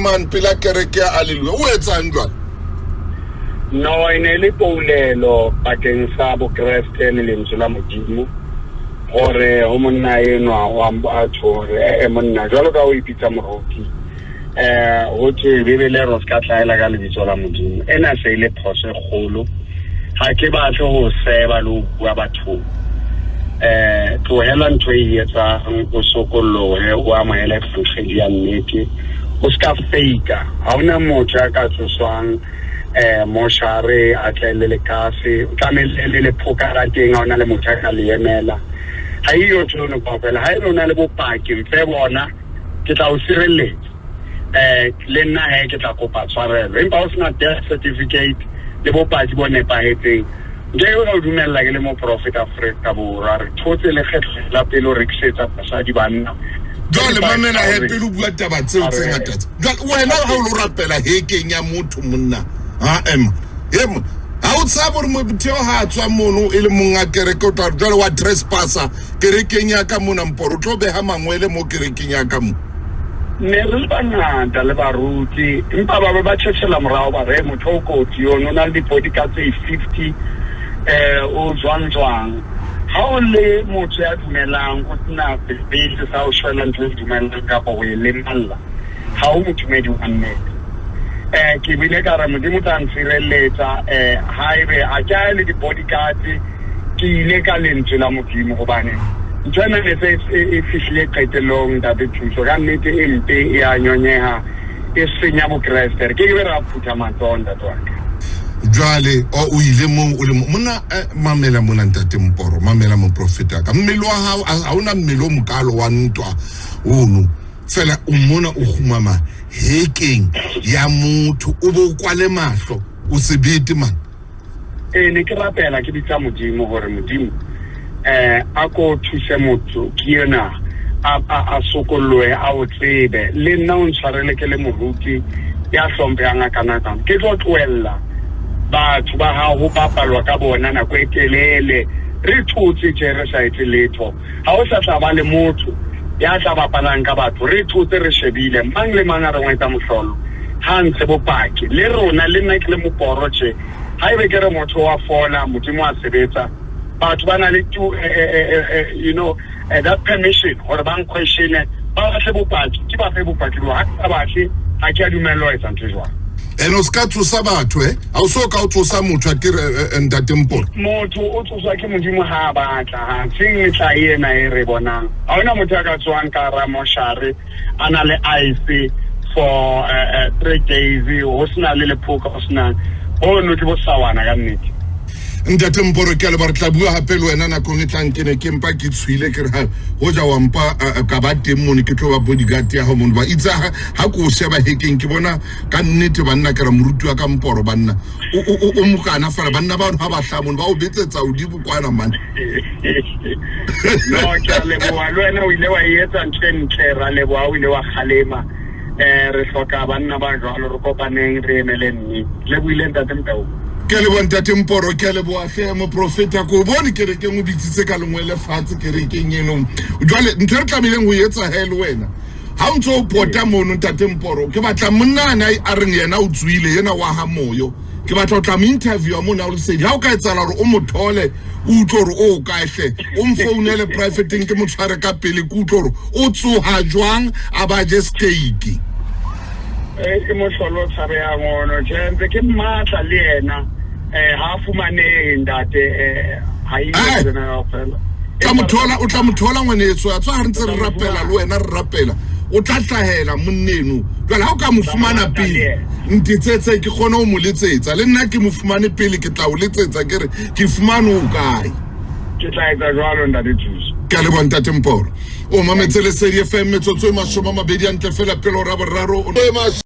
mane pela kereke ya Alleluia. O etsang jwale? No, e ne e le poulelo bakeng sa Bokreste le lentswe la Modimo gore ho monna enwa wa a tjho hore ee monna jwalo ka o ipitsa moruti eh ho thwe Bibele re se ka tlaela ka lebitso la Modimo. Ena se ile phoso e kgolo. Ha ke batle ho seba le ho bua bathong. Eh tlohela ntho e etsang o sokollohe o amohele evangeli ya nnete. O ska fake. Ha hona motho ya ka tsoswang eh moshare a tle le lekase o tlamehile le lephoka la teng ha ona le motho a ka le emela ha iyo ntho eno kaofela ha ebe o na le bopaki mfe bona ke tla o sireletsa eh le nna he ke tla kopa tshwarelo empa o sena death certificate le bopaki bo nepahetseng nke ke ka o dumella ke le moprofeta Afrika Borwa re thotse lekgetlo la pele o rekisetsa basadi banna. Jwale mamela he pele o bua taba tseo tse ngata tse. Jwale wena ha o lo rapela hekeng ya motho monna ha ema ema ha o tshabe gore motho eo ha a tswa mono e le monga kereke o tla jwale wa trespasser kerekeng ya ka mona mporo o tlo beha mangwele mo kerekeng ya ka mo. Ne re le bangata le baruti empa ba be ba tjhetjhela morao ba re motho o kotsi yono o na le di-bodyguard tse 50 eh o jwang jwang ha o le motho ya dumelang o sena sebete sa ho shwela ntho e dumelang kapa ho e lemalla ha o modumedi wa nnete eh ke bile ka re modimo tla ntshireletsa eh ha ebe a ke a le di-bodyguards ke ile ka lentswe la modimo gobane ntho ena ne se e fihlile qetellong ntate thuso ka nnete e mpe e a nyonyeha e senya bokreste re ke ke be ra phutha matsoho ntate wa ka. Jwale o ile moo o le mona eh, mamela mona ntate Mporo mamela moprofeta ka mmele wa hao ha ona mmele o mokalo wa ntwa ono fela o mona o kgumama hekeng ya motho o bo kwale mahlo o sebete man. Ee ne ke rapela ke bitsa modimo gore modimo eh a ko thuse motho ke ena a a sokolloe a o tsebe le nna o ntshwarele ke le moruti ya hlomphehang a kana kang ke tlo tlohella batho ba hao ho bapalwa ka bona nako e telele re thotse tje re sa etse letho ha o sa tla ba le motho ya tla bapalang ka batho re thotse re shebile mang le mang a re ngwetsa mohlolo ha ntshe bopaki le rona le nna ke le moporo tje ha ebe ke re motho wa fola modimo wa sebetsa batho ba na le you know that permission gore ba nquestione ba batle bopaki ke ba fe bopaki bo ha ke sa batle ha ke a dumellwa ho etsa ntho e jwalo. And o ska tsosa batho eh ha o so ka o tsosa motho a ke re ntate Mporo. Motho o tsoswa ke modimo ha a batla ha seng metla ena e re bonang ha hona motho ya ka tsoang ka hara moshare a na le ice for 3 days ho sena le lephoka ho senang hono ke bosawana ka nnete. Ntate Mporo ke a leboha re tla bua hape le wena nakong e tlang ke ne ke mpa ke tshohile ke re ha hoja wa mpa ka ba teng mono ke tlo ba bodyguard ya hao mono ba itse ha ha ko o sheba hekeng ke bona ka nnete banna ke re moruti wa ka Mporo banna o o o mokana fela banna ba ha ba hlaha mono ba o betsetsa hodimo kwana man. No ke a leboha le wena o ile wa e etsa ntho e ntle ra leboha o ile wa kgalema eh re hloka banna ba jwalo re kopaneng re emele nnete le buile ntate Motau. Ke a leboha ntate Mporo ke a leboha hle moprofeta ko o bone kerekeng o bitsitse ka lengwele fatshe kerekeng eno jwale ntho e re tlamehileng ho etsa he le wena ha o ntse o pota mono ntate Mporo ke batla monna ane a reng yena o tswile yena wa ha moyo ke batla o tla mo interviewa mona o lesedi ha o ka etsahala hore o mo thole o utlwe hore o kae hle o mfounele privateng ke mo tshware ka pele ke utlwe hore o tsoha jwang a ba je steak. Ke mohlolo o tshabehang ono tjhe ntse ke mmatla le yena eh ha fumanehe ntate eh ha e tsena kaofela. Tla mo thola o tla mo thola ngwaneso a tswa ha re ntse re rapela le wena re rapela o tla hlahela monneno jwale ha o ka mo fumana pele ntetsetse ke kgone ho mo letsetsa le nna ke mo fumane pele ke tla o letsetsa ke re ke fumane o kae. Ke tla etsa jwalo ntate Thuso. Ke a leboha ntate Mporo. O mametse Lesedi FM metsotso e 20 a ntle fela pele hora boraro.